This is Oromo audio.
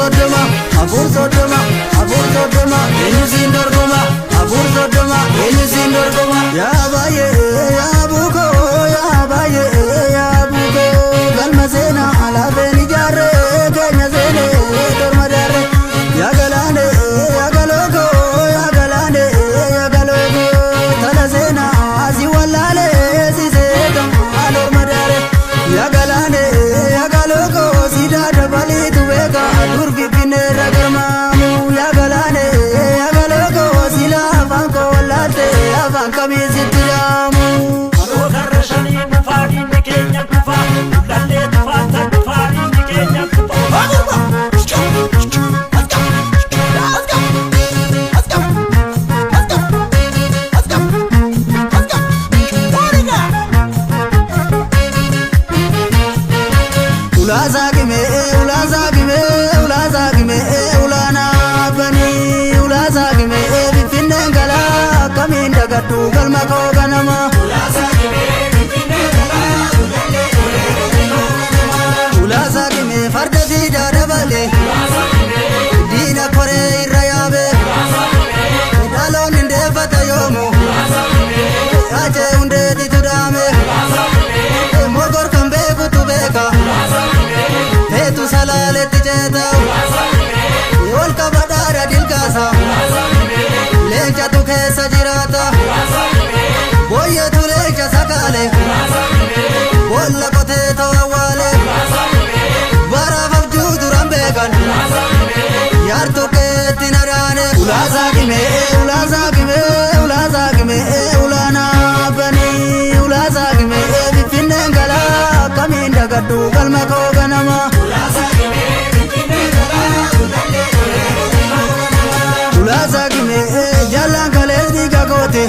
4 30, 4 30, 4 30, eenyu siin dorgoma? 4 30, eenyu siin dorgoma? Yaa baay'ee yaa buukoo, yaa baay'ee yaa buukoo, galma seenaa lafeen ijaarree keenya seenee torma daarree. Yaa galaanee yaa galookoo, yaa galaanee yaa galookoo, tala seenaa si wallaalee si seeta orma daaree. Yaa galaanee yaa galookoo, si daadabaliitu beeka dur finfinneerra garmaamu. Yaa galaanee yaa galookoo, si laafaan koo wallaalte afaan kamii sitti dhaamu. Haroo karra shanii dhufaa, diinni keenya dhufaa, Gullallee dhufaa, tan dhufaa, diinni keenya dhufaa. Ulaasaa qimee, ulaasaa qimee, ulaasaa qimee, ulaanaa banii, ulaasaa qimee, finfinneen galaa akkamiin dagadhu galma koo ganama. Ulaasaa qimee, farda siidaa dabale, diina koree irra yaabe, dhaloonni ndeeffata yoomu, acee hundeetitu dhaame, mogor kan beekutu beeka. Feetu salaaletti ceeta, ol qabadhaadha dilkaasa, leencatu keessa jiraata, booyyeetu leenca sakaale, boolla qotee ta'awwaale, baraaf abjuu duran beekan, yaartu keetti nadaane. Ulaasaa qimee, ulaasaa qimee, ulaasaa qimee, ulaanaa banii, ulaasaa qimee, finfinneen galaa akkamiin dagadhu galma koo ganama. Ulaasaa qimee, jaallaan kalees dhiiga goote.